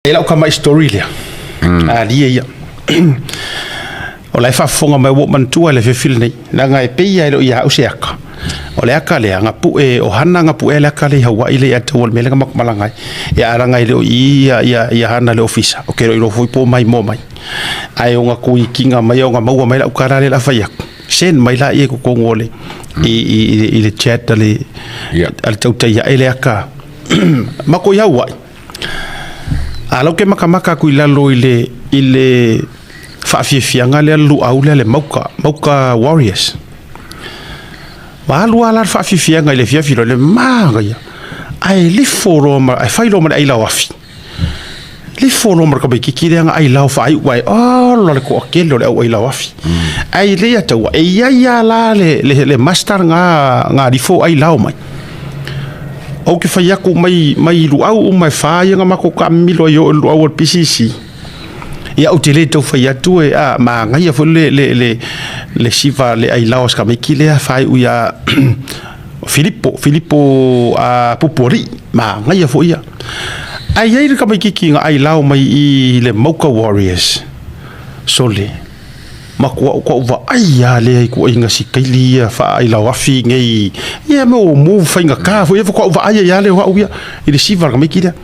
E lau kamaʻi story lea. Alie ia. O la e faafofoga mai ua ou manatua i le afiafi lenei. Leaga e pei lava e le o ia au se aka. O le aka lea, na pue, o Hana na puea le aka lea i Hawaii lea ia te au o le mea lea na matou malaga ai. Ia ae leaga e le o i i ia, ia, ia Hana i le ofisa, ou te le o iloa foi po o mai moa mai. Ae ona tuikiga mai ona maua mai lau tala lea o le a fai atu, send mai laia i totonu o le, i le chat a le, a le tautai ae le aka. Matou i Hawaii. A la ou te matamata atu i lalo i le faafiafiaga lea le luau lea le Mauka, Mauka Warriors. Ua alu lava la le faafiafiaga i le afiafi loa le manaia. Ae lifo loa ma, ae fai loa ma le ailao afi. Lifo loa ma le tamaititi lea na ailao faaiu ai, ola le toatele o le au ailao afi. Ae i lea taua, e i ai lava la le master na lifo ailao mai. Ou te fai atu mai luau uma e fa ia na matou taamilo ai o i le luau o le PCC. Ia ou te le tau fai atu e a manaia foi le siva le ailao a si tamaiti lea faaiu ia Filipo, Filipo a Pupualii, manaia foi ia. Ae i ai le tamaititi na ailao mai i le Mauka Warriors, sole, matua ou vaai lava lea i tuuaiga sikaili ia faailao afi nei, ia mea o move faigata foi ia, faatoa ou vaai ai lava lea o au ia i le siva a le tamaiti lea.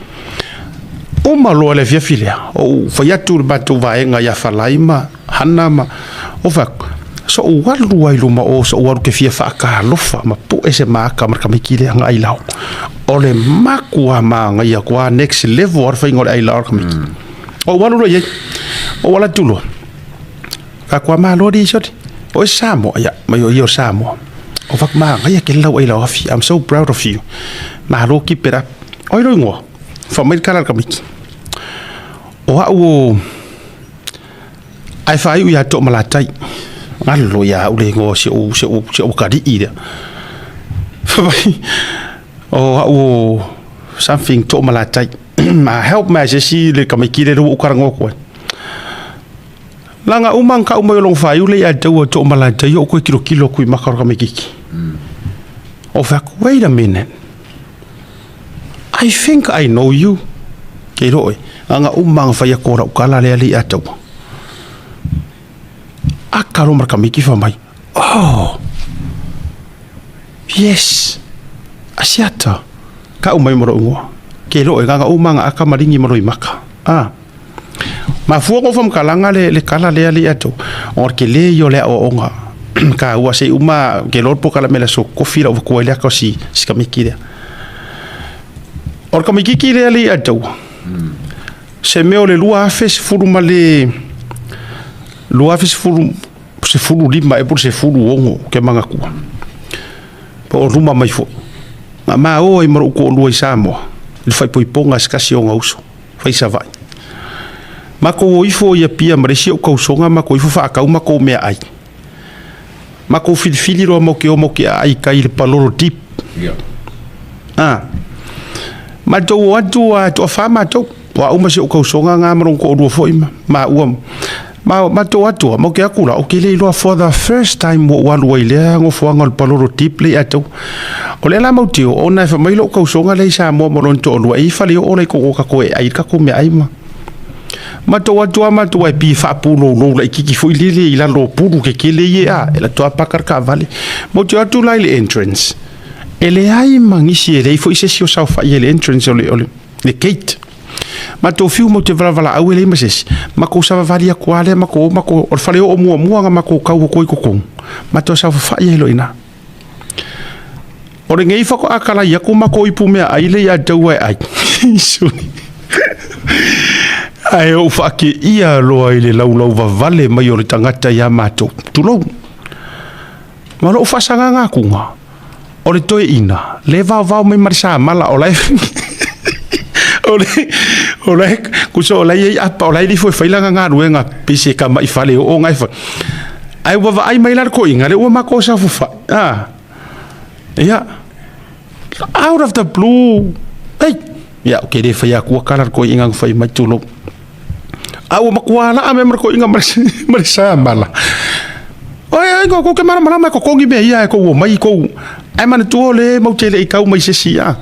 Uma loa le afiafi lea, ou fai atu i le matou vaega ia Falai ma Hana ma ou fai atu, so ou alu lava i luma o, so ou alu ou te fia faatalofa ma pue se ma aka ma le tamaiti lea na ailao. O le matua manaia atu lava, next level lava le faiga o le ailao a le tamaiti. Ou alu loa i ai, ou alu atu loa, fai atu, malo alii sole, o oe Samoa? Ia, mai o ia o Samoa. Ou fai atu, manaia tele lau ailao afi, I'm so proud of you. Malo, keep it up. O ai lou igoa? Fai mai le tala a le tamaiti. O au o ae faaiu ia Toomalatai. Galo ia au le igoa o si ou atalii lea. Fai mai, o au o something Toomalatai. Ma help mai se isi le tamaiti lea ua ou talanoa atu ai. Leaga uma ona tau mai o lona faaiu lea ia te au o Toomalatai, ou toe tilotilo atu i maka o le tamaititi. Ou fai atu, wait a minute. I think I know you. Ke iloa oe, leaga uma ona fai atu o lau tala lea le ia te au. Aka loa ma le tamaiti fai mai, oh, yes, Asiata. Tau mai ma lou igoa. Ke iloa oe, leaga uma ona aka ma ligi ma lou maka. Ah. Mafua ona ou faamatalaga le tala lea le ia te au, ona o le tele ia o le aoaoga taua se i uma ke iloa le polokalame o le aso tofi lau avatua ai le ata o si tamaiti lea. O le tamaititi lea le ia te au, se mea o le 2010 ma le 2010 15 ea po o le 16 ou te manatua, po o luma mai foi. Na ma o ai ma lou toalua i Samoa i le faaipoipoga a se tasi o ona uso fai Savaii. Matou o ifo i Apia ma le isi ou tausoga matou ifo faatau matou meaai. Matou filifili loa matou te o matou te aai i tai i le Palolo Deep. Ah. Matou o atu a toafa matou. O au ma si ou tausoga na ma lona toalua foi ma maua. Ma matou o atu, matou te atu la, ou te le iloa for the first time ua ou alu ai i lea nofoaga o le Palolo Deep lea ia te au. O lea la mautio, ona e fai mai lou tausoga lea i Samoa ma lona toalua, e i ai faleoo la i totonu o tatou e ai le tatou meaai ma. Matou atu lava matou ae pei e faapulou laitiiti foi lele i lalo o pulu tetele ia e alu atu lava paka le taavale. Matou o atu la i le entrance, e leai ma nisi, e leai foi se isi o saofai i le entrance o le gate. Matou fiu matou te valavalaau e leai ma se isi, matou savavali atu lava lea matou o matou, o le faleoo muamua na matou tau atu ai i totonu, matou saofafai ai loa i ina. O lenei faatoa talai atu matou ipu meaai lea ia te au e ai. Ae ou faateia loa i le laulau vavale mai o le tagata ia matou, tulou. Ma lou faasagaga atuga, o le toeaina, le vaovao mai ma le samala, o la e o la e, tusa o la e i ai apa, o la e alu ifo e fai lana galuega, pei se tamai faleoo na e fai. Ae ua vaai mai la le toeaina, lea ua matou saofafai, a, ia, out of the blue, ei, ia, ou te le fai atua tala le toeaina na fai mai, tulou. A ua matua laa mea ma le toeaina ma le samala. Oi, ai, kou ke malamalama e totogi mea ia e kou omai i kou, ae manatua o le matou te le i tau mai se isi, a.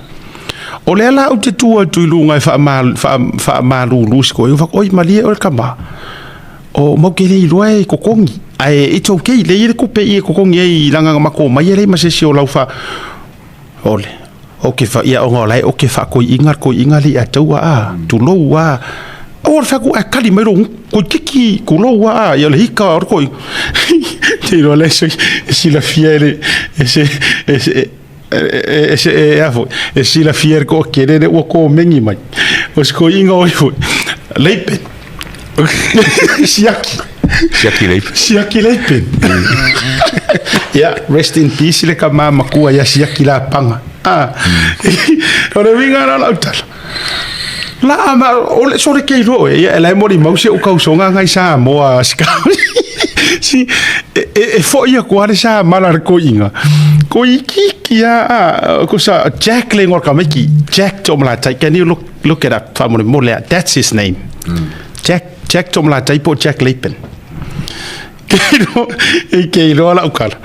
O lea la ou te tu atu i luga e faamalulu si koe, oi malie oe le tama, o mau te le iloa e totogi, ae it's okay, lea e i ai le tupe i e totogi ai i lagaga matou omai e leai ma se isi o lau fa... Ole, ou te fa, ia ona o la e oke faatoiina le toeaina lea ia taua a, tulou a. Aua le fai atu ae kali mai lou gutu, toeitiiti tulou a, ia o le hika o le toeaina. Te iloa lea e silafia e le, e se, e se, e se, e a foi, e silafia e le toatele lea ua komeni mai. O si toeaina oi foi, leipe. Siaki. Siaki leipe. Siaki leipe. Ia, rest in peace le tama matua ia Siaki Lapaga. Ah. O le uiga la o lau tala. La ma o le sore ke iloa oe, ia e la e molimau si ou kausoga ngai Samoa si si e, e, e foi aku lava le samala a le koiga. Ko ikiiki a, a ko sa Jack le igoa o le tamaiti, Jack Toomalatai. Can you look Look it up faamolemole a that's his name. Jack Jack Toomalatai po o Jack Lapen. E ke iloa lau kala.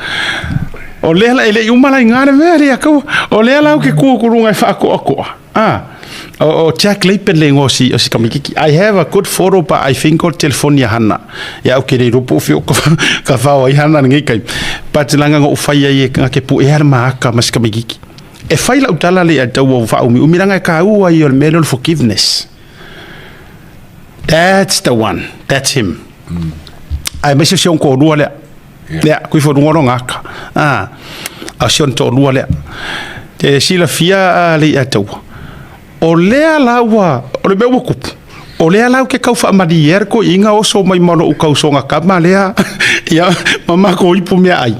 O lea la e le i uma la i ngā le mea lea kaua. O lea la o ke kūkuluga e whaakoakoa. Ah. O, o Jack Lapen le ingoa o si, o si tamaititi. I have a good photo but I think o le telefoni a Hana. Ia au ke le iloa po o fea o ka, ka whao ai Hana lenei taimi. But langa ngo'u fai ai e nga ke puea le maaka ma si tamaititi. E fai lau tala le ia tau o whaaumiumi langa e kāua i o le mea lea o le forgiveness. That's the one. That's him. Aemaise o si ona toalua lea. Lea, kui fo luga o lona aka. Ah, a o si ona toalua lea. Te silafia a le ia taua. O lea la ua, o le mea ua tupu, o lea la ou te tau faamalie le toeaina oso mai ma lou tausoga tama lea, ia, ma matou ipu meaai.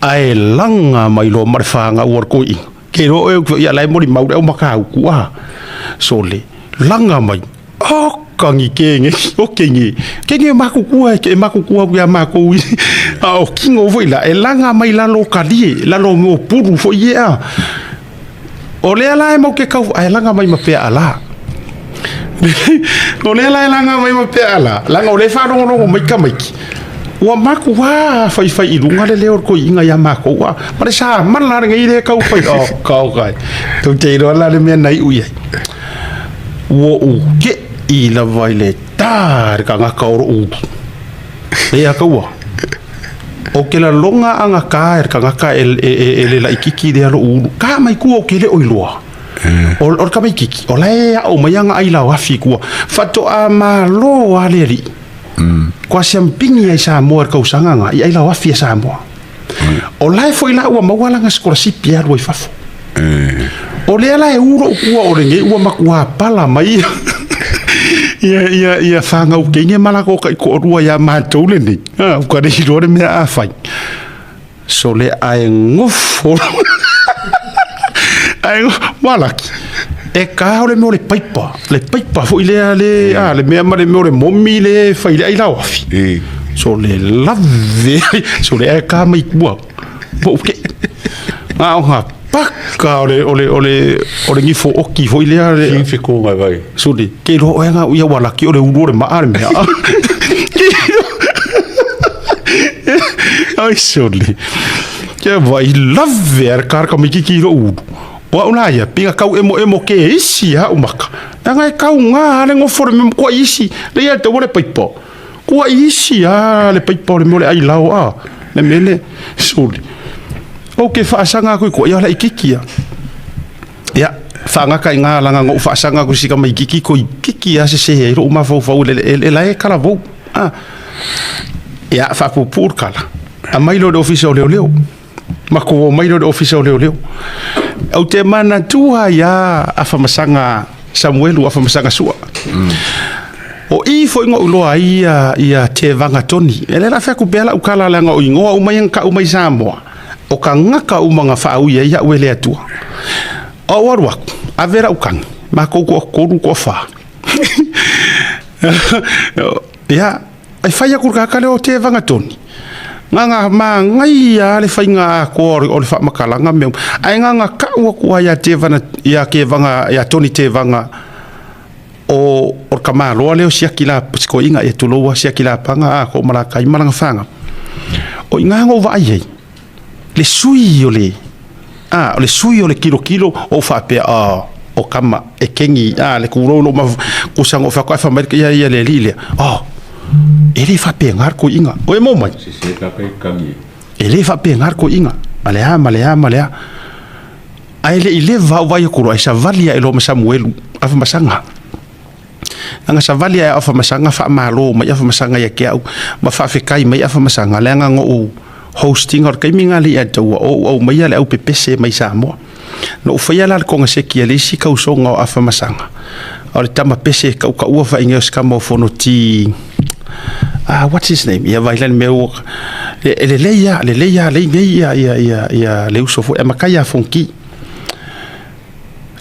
Ae laga mai loa ma le fanau a le toeaina. Ke iloa oe, ia la e molimau le au mataupu, a, sole, laga mai, oka ni kege, o kege, kege e matutua, e matutua atu ia matou, a o kino foi la, e laga mai lalo o kalie, lalo o pulu foi ia. O lea la e mau ke kau ae laga mai ma pea ala. O lea la e laga mai ma pea ala, laga o lea e faalogologo mai tamaiti, ua matua faifai i luga le leo o le toeaina ia matou a, ma le samala lenei lea e tau fai, oh ka kai. Tou te iloa la le mea na iu i ai. Ua ou te'i lava i le tā le tagata o lou ulu. Lea kaua. O ke lalona aga kā e le tagata e, e, e, e le laititi lea lo'u ulu. Kā mai kua o ke le o iloa. O, o le tamaititi, o la e a'o mai aga ai lao afi i kua. Faatoa malo a le alii. Kua siampini ai Samoa i le tausaga ga i ai lao afi a Samoa. O la e foi la ua maua lana sikolasipi e alu ai fafo. O lea la e u lo'u kua o lenei ua matua pala mai ia ia ia fanau teine ma latou taitoalua ia matou lenei. Ha, ua le iloa le mea a fai. Sole ae gofo. Ae malaki. E kā o le mea o le paipa. Le paipa foi lea le, a, le mea ma le mea o le momi le fai le ai lao afi. So le lave ai, so le ae kā mai tua. Po o ke. A o ngā paka o le, o le, o le, o le gifo oki foi lea. Le, Ki whiko ngai vai. So le, ke iloa oe ngā uia walaki o le ulu o le maa le mea. Ai so le. Kia vai lave a le kāra ka mikiki i lou ulu. O au la ia, pinga kau emo emo ke isi ha umaka. Nanga e kau ngā le ngofo le mea kua isi. Le ia te le paipa. Kua isi a le paipa o le mea o le ai lao a. Le mea le suli. O ke whaasanga aku i kua ia la i kiki ia. Ia, whaangaka i ngā langa ngou whaasanga aku sika mai kiki ko i kiki a se se hea i roo mawhauwhau le, le, le la e kala vou. Ah. Ia, whaapupu kala. A mai lo le ofisa o leo leo. Makou o mai lea o le Ofisa o Leoleo. Ou te manatua ia Afamasaga Samuelu Afamasaga Sua. O i foi na ou iloa ai ia, ia Tevaga Toni. E le la fai atu pea lau tala leaga o igoa uma ia na tau mai Samoa, o tagata uma na faaui ai au e le Atua. Ou alu atu, ave lau tagi, matou toatolu toafa. Ia, E fai aku le tagata lea o Tevaga Toni. Nganga manaia lava le faiga atoa o le faamatalaga mea uma. Ae nganga tau atu lava ia Tevaga, ia Kevaga, ia Toni Tevaga o o le tamaloa lea o siaki la, si toeaina ia tulou lava siaki lapaga a toomalatai ma lana fana. O i ina na ou vaai ai, le sui o le. A, o le sui o le kilokilo o faapea, oh, o kama e kegi a le kulou lo ma kusa ngo fa ko fa mai ia ia le li le. Oh, e le faapena le koiga o e mo mai. Sese ka kai kangi. E le faapena le koiga ma le a ma le a ma le a. Ae le i leva au vai aku ai savali e lo ma Samuelu Afamasaga. Anga savali ai Afamasaga faamalo mai Afamasaga ia ke au ma faafekai mai Afamasaga leaga goʻu hosting o le taimi ga le ia taua o ou aumaia le au pepese mai Samoa. Na ou faia la le kogaseki a le isi kausoga o Afamasaga. O le tama pese kaukaua faaiga o se kama o Fonoti. Ah, what's his name? Ia vai la le mea ua e lelei lava, lelei lava lei nei ia ia ia ia le uso foi a makai a Fonki.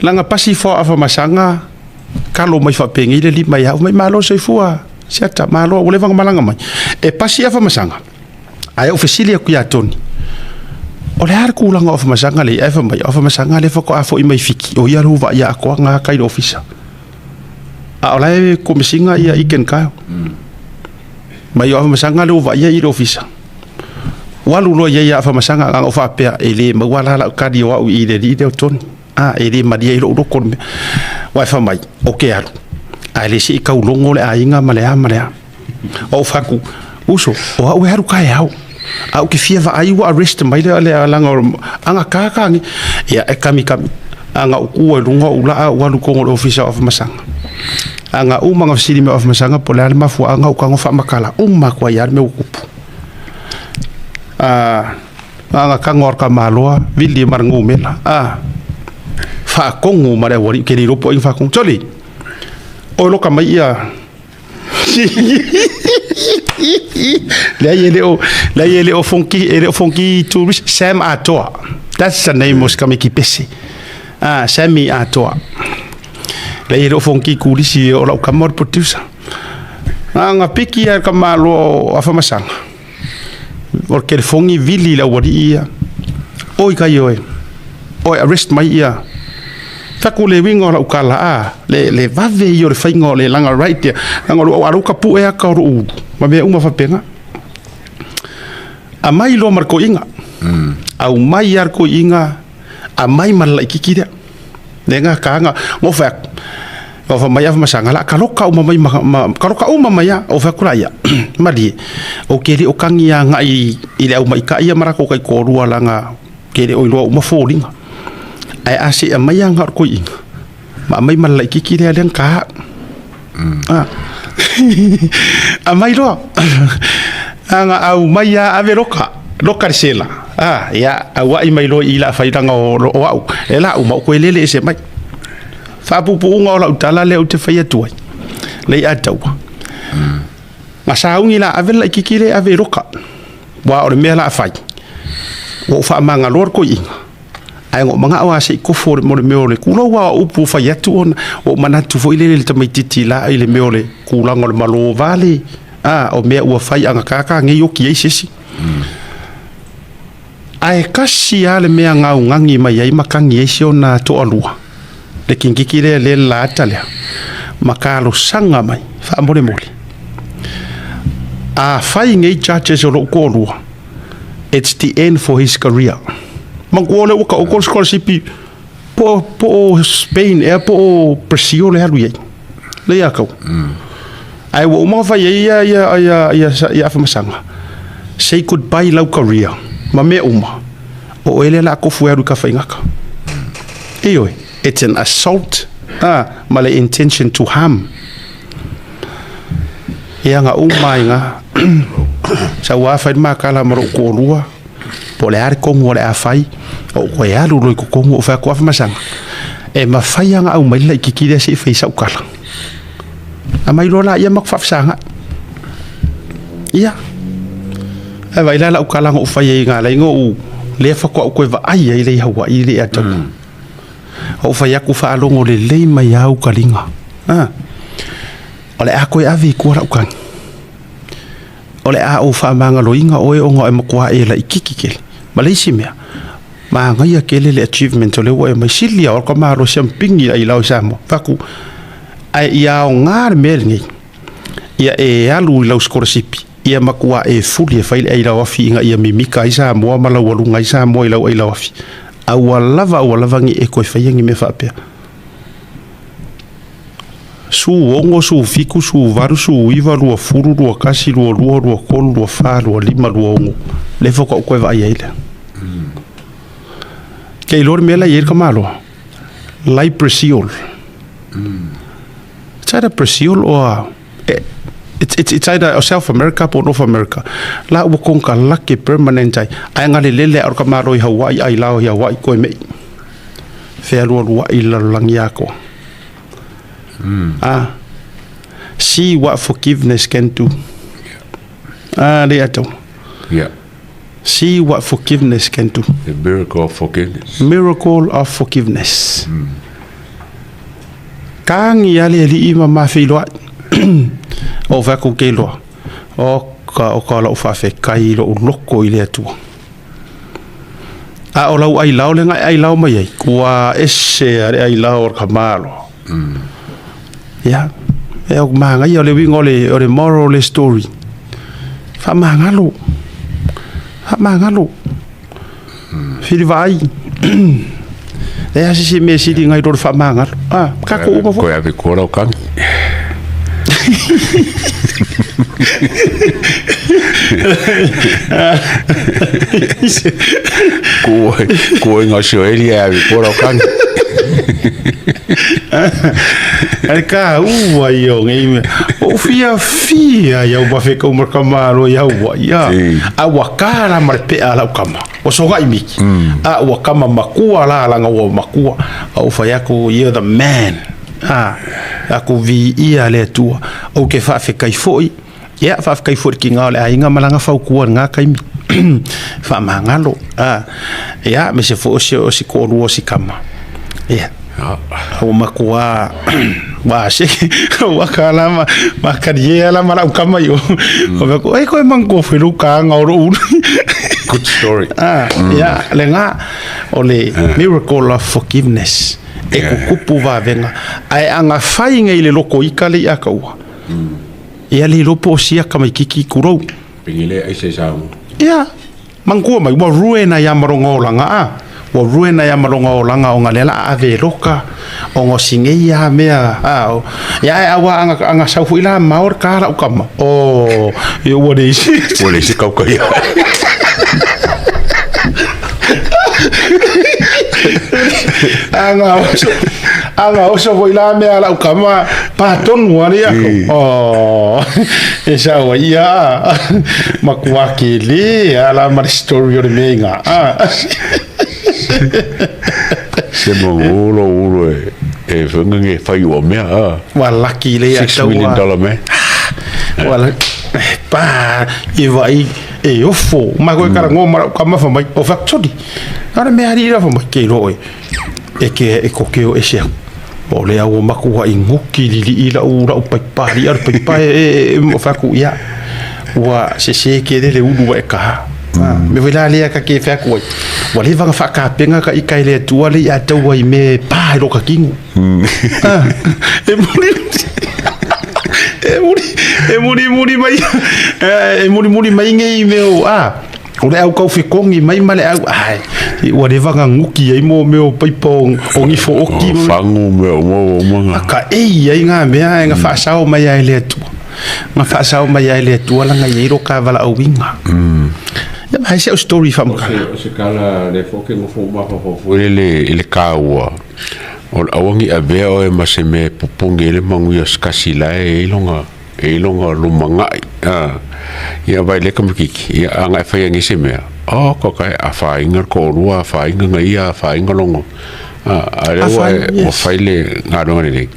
Laga pasi fo Afamasaga kalo mai faapegei le lima ia au mai malo soifua siata malo ua leva ona malaga mai. E pasi Afamasaga ae ou fesili atu ia Tony. O le a le tulaga o Afamasaga lea ae fai mai o Afamasaga lea faatoa foi mai Fiti o ia le uvaai atoa ga kai le ofisa. A o la e komesina ia Iken Kyle. Mai o Afamasaga le uvaai i le ofisa. Ua alu loa i ai Afamasaga na o faapea e le maua la lau kali o au i le alii lea o Tony. A e le malie ai lou loto le mea. Aua e fai mai, ou te alu, ae le se i taulogo le aiga ma le a ma le a. Ou fai atu, uso, o au e alu taeao. A ou te fia vaai ua arrest mai le le laga o aga ka ka ni. Ia e kami kami. Aga ou ku ai luga o ou laa ou alu i totonu o le ofisa o Afamasaga. Aga uma na fesili mai o Afamasaga po o le a le mafuaaga ou tago faamatala uma atu ai lava le mea ua tupu. Aga tago a le tamaloa vili ma le numera faatonu ma le aualii, ou te le iloa po o ai na faatonu. Sole, oi loka mai ia leai e le o leai e le o Fonki e le o Fonki tourist Sam Atoa. That's the name o si tamaiti pese. Ah, Sammy Atoa. Leai e le o Fonki Kulisi o lau tama o le producer. Na piki lava e le tamaloa o Afamasaga. O le telefoni vili i le aualii ia. Oi kai oe. Oi arrest mai ia. Faku le uiga o lau tala a le le vave ia o le faiga o le laga right ia. Laga o lou alu ka pue aka o lou ulu ma mea uma faapena. Aumai loa ma le toeaina. Aumai lava le toeaina, aumai ma le laitiiti lea. Lea na ta na ou fai atu, ua fai mai Afamasaga, o le a taloka uma mai ma, taloka uma mai lava. Ou fai atu la ia, malie, ou te le o tagi agai i le aumaitai ia ma latou taitoalua leaga ou te le o iloa uma foliga. Ae a se i aumai lava na o le toeaina, ma aumai ma le laitiiti lea na ta au. Aumai loa. Ana aumai lava ave loka, loka le sela. Ia, auai mai loa i i la failaga o au. E la uma, ou toe lele ese mai. Faapuupuuga o lau tala lea ou te fai atu ai, lei ataua. Na sauni la ave le laitiiti lea e ave i loka. Aua o le mea la a fai, ua ou faamagaloa le toeaina. Ae na ou manao lava se i kofo mo le mea o le kulou lava o upu ua fai atu ona ua ou manatu foi lele i le tamaitiiti la i le mea o le kulaga o le malo vale, a, o mea ua fai a na kākā nei oki ai se isi. Ae tasi lava le mea gaugagi mai ai ma tagi ai si ona toalua, le kikiki lea le la ata lea, ma talosaga mai faamolemole, afai nei charges o lou toalua, it's the end for his career. Manatua lea ua taoto le scholarship po po o Spain ea po o Brazil le alu i ai. Lea ia kau. Ae ua uma ona fai ai ia ia ia ia ia Afamasaga. Say goodbye lau career ma mea uma. O oe lea o le a tofu e alu i Tafaigata. Ioe, it's an assault ma le intention to harm. Ia na uma ai na sau lava fai le makala ma lou toalua po o le a le tonu o le a fai ou toe alu loa i totonu ou fai atu Afamasaga e mafai lava ona aumai le laitiiti lea se i fai sau tala. Aumai loa laia matou faafesagai. Ia, ae vaai la lau tala na ou fai ai na ala ai ona ou lea faatoa ou toe vaai ai lea i Hawaii i le ea tau. Ou fai atu faalogo lelei mai au kaliga. O le a toe ave i tua lau tagi. O le a ou faamagaloina oe ona e matua e laitiiti tele. Ma le isi mea, manaia tele le achievement o lea ua e aumai. Sili lava o le tamaloa siamupini i lau i Samoa. Fai atu, ae ia aoga le mea lenei, ia e alu i lau sikolasipi, ia matua e fuli e fai le ailao afi ina ia mimika ai Samoa ma laualuga ai Samoa i lau ailao afi. A ua lava a ua lava ne i e toe faia ni mea faapea. 16, 17, 18, 19, 20, 21, 22, 23, 24, 25, 26. Lea faatoa ou toe vaai ai lea. Ke iloa le mea la e i ai le tamaloa? Librasiol. It's either Brazil or it's either South America po North America. La ua konekarate permanent ai. Ae na le lele a o le tamaloa i Hawaii ai lao i Hawaii koe mei. Fealualuai i le lalolagi atoa. Ah. See what forgiveness can do. Ah, le atau. Yeah. See what forgiveness can do. The miracle of forgiveness. Miracle of forgiveness. Kagi a le alii ma ma feiloai. O fai atu ke iloa. O ka o ka lou faafetai i lou loko i le Atua. A o lau ailao le na e ailao mai ai, ua ese a le ailao o le tamaloa. Ia, e o manaia o le uiga o le moral o le story. Faamagalo, faamagalo. Filivaai. Leai lava se isi mea e sili nai lo le faamagalo. Ah, tatou uma foi. Koe ave koa lau kani. Ko e ngā sio eri e ave koa lau kani. Ai ka ua i o ngei mea. O fia fia i au mawheka uma ka māro i au ia. A ua kā la ma le pea a lau kama. O sogai miki. A ua kama makua la langa ua makua. A o whai aku, you're the man. A, aku vi ia le atua. O ke whaawhekai foi. Ia, whaawhekai foi ki ngā o le ainga malanga whaukua ngā kaimi. Whaamangalo. A, ia, me se fo o se o si ko'olua o si kama. Ia. Ua makuā ua se ua ka la ma ma kalie ala ma lau kama i o. O mea ko, e koe mang ko whelu ka anga o ulu. Good story. Ah, ia, le ngā, o le miracle of forgiveness. E kukupu vavenga. Ae anga whai ngei le loko ika le ia kaua. Ia le ilopo o sia kamaikiki kurou. Pengele ai se samu. Ia, Manatua mai, ua ruena ia ma lona olaga, a, ua ruena ia ma lona olaga ona lea la a ave e loka, ona o si nei a mea, a, o, ia ae aua anga, anga sau foi la mao le ka lau kama, o, ia ua le isi. Ua le isi kauka ia. Anga oso, anga oso foi la mea lau kama, pa tonu a le ako. Oh, e sau ai ia, makua ke le, ala ma le story o le mea inga. Ah. Se mo ulo ulo e e whenga nge whai ua mea a. Ua lucky le ia $6 million dollar man. Ua pa e vai e ofo. Ma koe kara ngō mara ka mafa mai. O whakatodi. Nā le mea ari rafa mai ke roe. E ke e koke o ese aku. O lea ua makuaʻi guki liliʻi lau lau paipa aliʻi a o le paipa e e e fai atu ia ua sese tele le ulu ua e kaha. Mea foi la lea ta te fai atu ai, ua leva ona faatapena ta ita i le Atua lea ia tau ai i mea e pa i lo ta tino. E muli e muli e mulimuli mai e mulimuli mai nei mea o a O le au kaufekogi mai ma le au, ai, ua leva ona guki ai mo mea o paipa o nifo oki. O fagu mea uma ua uma ona. Ka ei ai ngā mea e nga faasao mai ai le Atua. Nga faasao mai ai le Atua langa i ai lo ka valaauina. Ia ma hai se au story faamatala. O se kala le fo ke ngofo mafaufau foi lele i le kaua. O le aua ne i avea oe ma se mea e popogi ai le manuia o se tasi la e i ai lona E iloga lumanai a ia vai leka makiki ia anga e whai angi se mea o ko kai a whainga ko rua a whainga nga ia a whainga longo a a le ua e ua whai le ngā runga le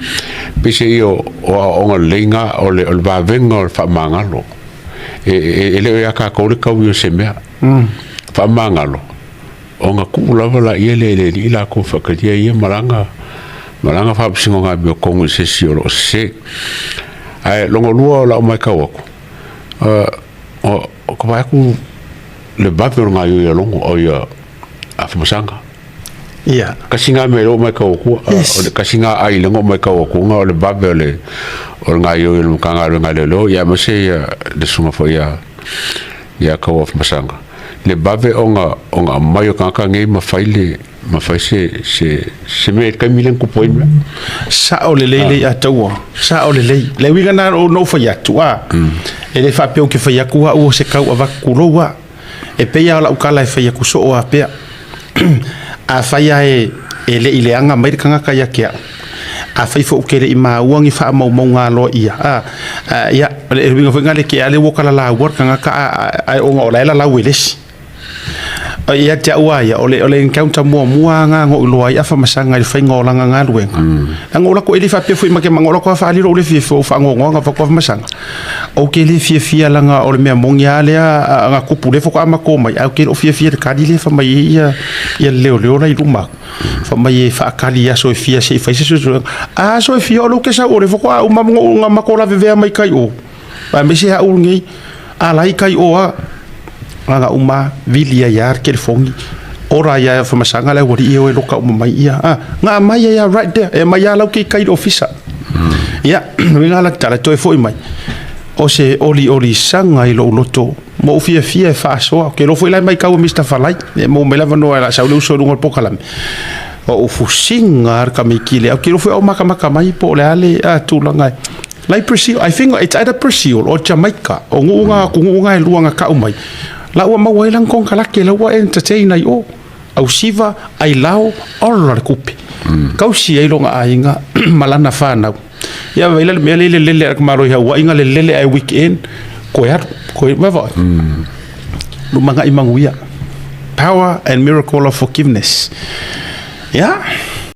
pise i o o a onga leinga o le o le vavenga o le whaamangalo e e e le o ia ka kau le kau i o se mea whaamangalo o nga kuu lava la ia le le li la ko whakaria ia malanga malanga whapisingo ngā mea kongu i se si o lo se ae longo lua o lau mai kau aku o o ka vai aku le vave o ngā ia longo o ia a whamasanga. Ia. Kasi ngā mea o mai kau aku o le kasi ngā ai lengo mai kau aku ngā o le vave o le o le ngā ia le mukanga le ngā lelo ia ma se ia le sunga fo ia ia kau a whamasanga. Le vave o ngā o ngā mai o kanga ngei ma whai le ma fai se se se mea i le taimi lea na tupu ai le mea. Sao lelei le Ataua, sao lelei. Le uiga na o na ou fai atu, a, e le faapea ou te fai atu au o se tau avatu tulou a. E pei lava o lau tala e fai atu soo a pea. Afai lava e e le i leaga mai le tagata ia te au, afai foi ou te le i maua ni faamaumauga aloaia, a, ia, o le uiga foi lena le te a lea ua talalaua le tagata ae ona o la e lalau e le isi. Ia te au lava ia, o le encounter muamua lava lena na ou iloa ai Afamasaga i le faiga o lana galuega. Leaga o latou, e le faapea foi ma te manao, o latou lava faaali lou le fiafia, ua ou faanoanoa na avatu Afamasaga. Ou te le fiafia leaga o le mea moni lava lea na tupu lea faatoa matou omai, ae ou te le o fiafia i le kali lea fai mai ai ia le leoleo la i luma atu. Fai mai e faakali i aso e fia se i fai se suesuega. A aso e fia o lea ou te sau o lea faatoa uma ona matou lavevea mai tai o. Aemaise au lenei, a la i tai o a. Na uma vili ai lava le telefoni, ora ai lava e Afamasaga le aualii e o e loka uma mai ia. A, na aumai ai lava right there, e aumai lava la ou te i tai i le ofisa. Ia, o le uiga la o le tala, toe foi mai, o se oliolisaga i lou loto, ma ou fiafia e faasoa. Ou te iloa foi la e matau e Mister Falai, e maua mai le avanoa o le a sau le uso i luga o le polokalame. O ou fusiga lava le tamaiti lea. Ou te iloa foi a o matamata mai po o le a le tulaga e Like Brazil, I think it's either Brazil or Jamaica. O nuu na atunuu na e lua na tau mai. La ua maua ai lana konekarate, la ua entertain ai o. Ausiva, ailao, ola le tupe. Tausi ai lona aiga ma lana fanau. Ia vaai la le mea lea i le lele a le tamaloa i Hawaii na lelele ae weekend, koe alu, koe, vaai. Lumanai manuia. Power and miracle of forgiveness. Yeah.